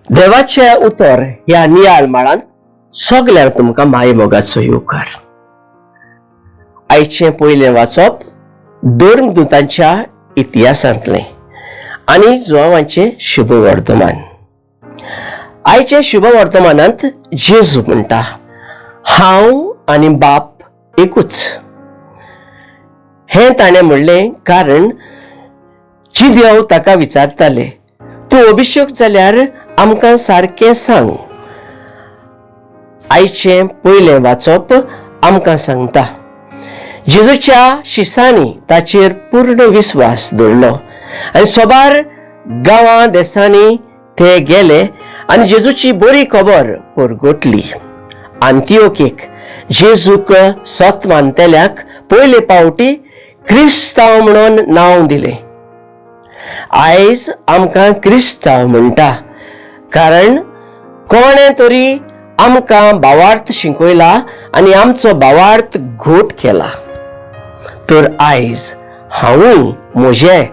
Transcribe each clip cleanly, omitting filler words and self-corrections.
देवाचें उतर ह्या नियाळ माळांत सगल्यांक तुमकां माय मोगाचो येवकार. आयचें पयलें वाचप धर्मदूतांच्या इतिहासांतलें आनी जुवांवाचें शुभ वर्तमान. आयच्या शुभ वर्तमानांत जेजू म्हणटा, हांव आनी बाप एकूच. हें ताणें म्हणलें कारण जिदेव ताका विचारताले, तूं अभिशेक जाल्यार आमकां सारकें सांग. आयचें पयलें वाचप आमकां सांगता, जेजूच्या शिसांनी ताचेर पूर्ण विस्वास दवरलो आनी सोबार गांवां देसांनी ते गेले आनी जेजूची बरी खबर परगटली. आंतिओकेक जेजूक सत मानतल्याक पयले पावटी क्रिस्तांव म्हणून नांव दिलें. आयज आमकां क्रिस्तांव म्हणटा कारण कोणें तरी आमकां भावार्थ शिकयला आनी आमचो भावार्थ घोट केला. तर आयज हांवूय म्हजे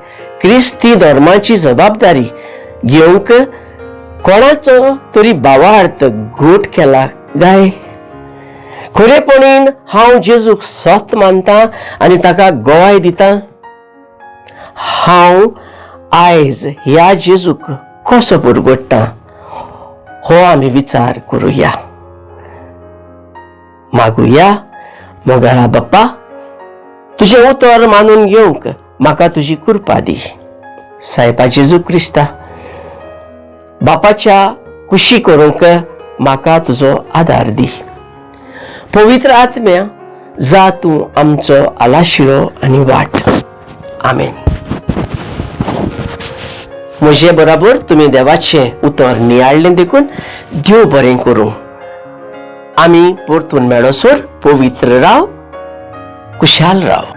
क्रिस्ती धर्माची जबाबदारी घेवंक कोणाचो तरी भावार्थ घोट केला गाय? खरेपणीन हांव जेजूक सत मानता आनी ताका गोवाय दिता? हांव आयज ह्या जेजूक कसो पुरगोडटा हो आमी विचार करुया. मागुया, मोगाळा बाप्पा, तुजें उतर मानून घेवंक म्हाका तुजी कृपा दी. सायबा जेजू क्रिस्ता, बापाच्या कुशी करूंक म्हाका तुजो आदार दी. पवित्र आत्म्या, जा तूं आमचो आलाशिरो आनी वाट. आमेन. म्हजे बराबर तुमी देवाचें उतर नियाळ्ळें देखून देव बरें करूं. आमी परतून मेळोसर पवित्र राव, कुशाल राव.